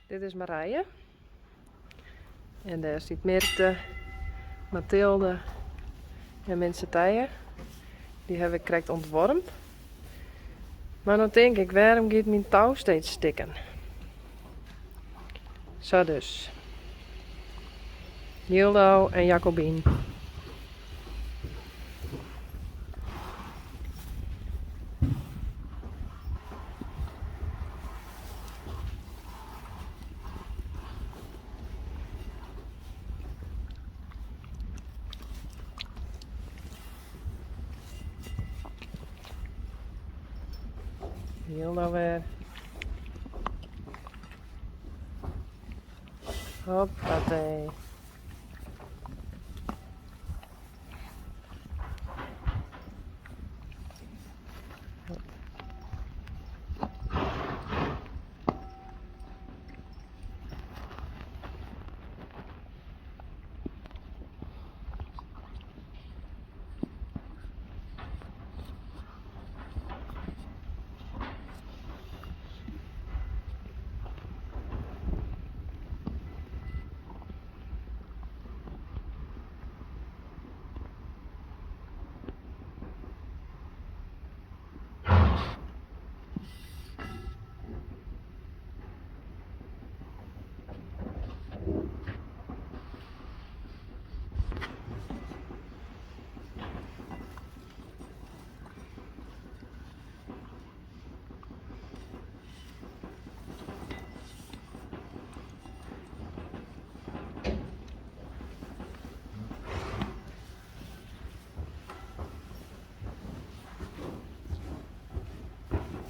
Dit is Marije. En dêr stiet Mirte, Mathilde en Minse Tije. Dy haw ik krekt ûntwormd. Mar no tink ik, wêrom giet myn tou steeds stikken? Sa dus. Jildo en Jacobien. Jildo wer. Hoppatee.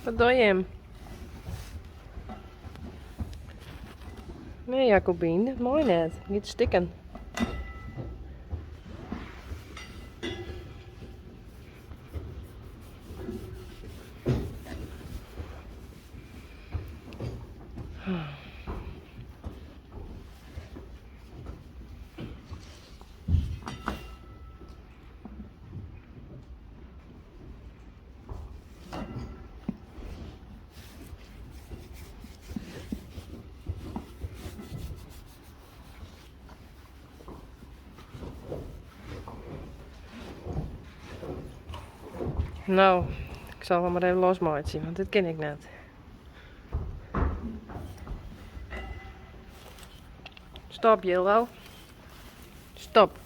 Wat doar jim? Nee, Jacobien, dat mei net. Giet stikken. No, ik sil him mar even losmeitsje, want dit kin ik net. Stop, Jildo. Stop.